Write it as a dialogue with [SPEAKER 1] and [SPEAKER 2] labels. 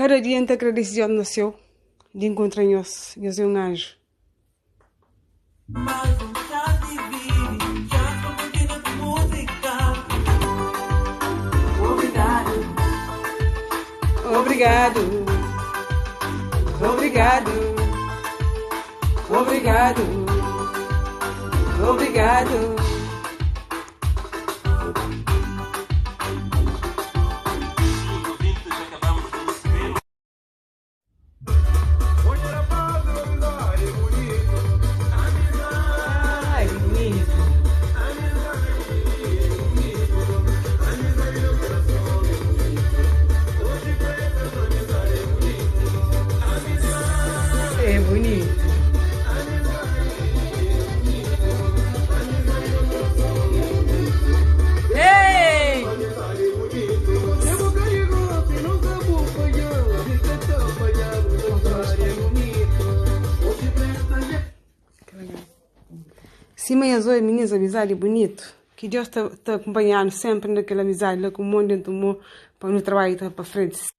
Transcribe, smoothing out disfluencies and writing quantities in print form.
[SPEAKER 1] Kada dia N ta agradese Deus na séu di inkontra nhos. Nhos é un anju. Obrigadu, obrigadu, obrigadu, obrigadu. É bonito. Ei! Sima nhas oi minhas amizadi bunitu ki Deus ta ta kunpanhanu senpri na kel amizadi la ku mon dentu mon pa nu trabadja ta pa frenti.